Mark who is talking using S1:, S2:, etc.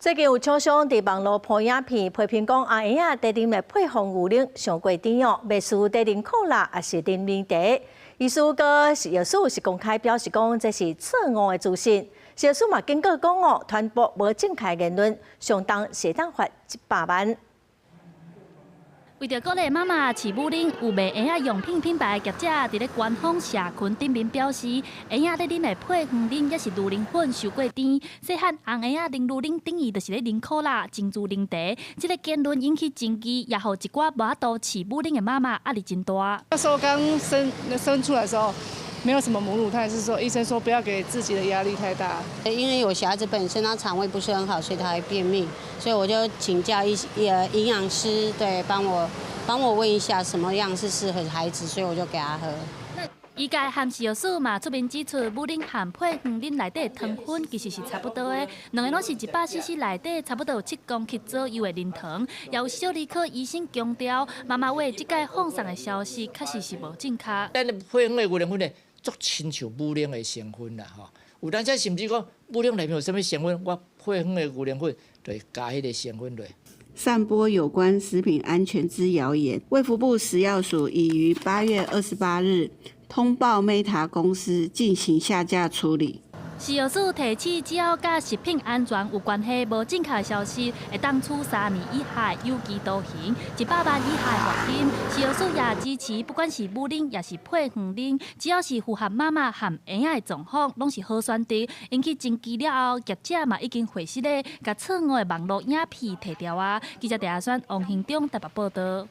S1: 最近有廠商佇網路 PO 影片批評講，阿嬰仔佇啉的配方牛奶傷過甜哦，袂輸佇啉可樂抑是啉奶茶。醫師閣食藥署是公開表示講，這是錯誤的資訊。食藥署嘛警告講哦，傳播無正確言論，相當會當罰100萬。
S2: 為著鼓勵媽媽飼母奶，有賣嬰仔用品品牌業者佇咧官方社群頂面表示，嬰仔咧啉的配方奶抑是乳奶粉傷過甜，細漢紅嬰仔啉乳奶等於就是咧啉可樂、珍珠奶茶。這个言論引起爭議，也予一寡無法度飼母奶的媽媽壓力真大。
S3: 那時候剛生生出來的時候，沒有什麼母乳，他也是說醫生說不要給自己的壓力太大。
S4: 因為我小孩子本身他腸胃不是很好，所以他會便秘，所以我就請教一營養師，對，幫我問一下什麼樣是適合孩子，所以我就給他喝。
S2: 醫界和食藥署嘛出面指出，母奶和配方奶內底糖分其實是差不多的，兩个攏是100 cc 內底差不多有7公克左右的零糖。也有小兒科醫生強調，媽媽會這擺放送的消息確實是無正確。
S5: 咱的配方的牛奶粉呢，足親像母奶的成分啦，吼。有當時甚至講母奶內面有啥物成分，我配方的牛奶粉就會加彼个成分落。
S6: 散播有關食品安全之謠言，衛福部食藥署已於8月28日通報 Meta 公司進行下架處理。
S2: 食藥署提醒，只要佮食品安全有關係無正確消息，會當處3年以下有期徒刑、100萬以下罰金。食藥署也支持，不管是母奶抑是配方奶，只要是符合媽媽和嬰仔的狀況，攏是好選擇。引起爭議了後，業者嘛已經回實咧，共錯誤的網路影片提掉啊。記者鄭阿選、王興中台北報道。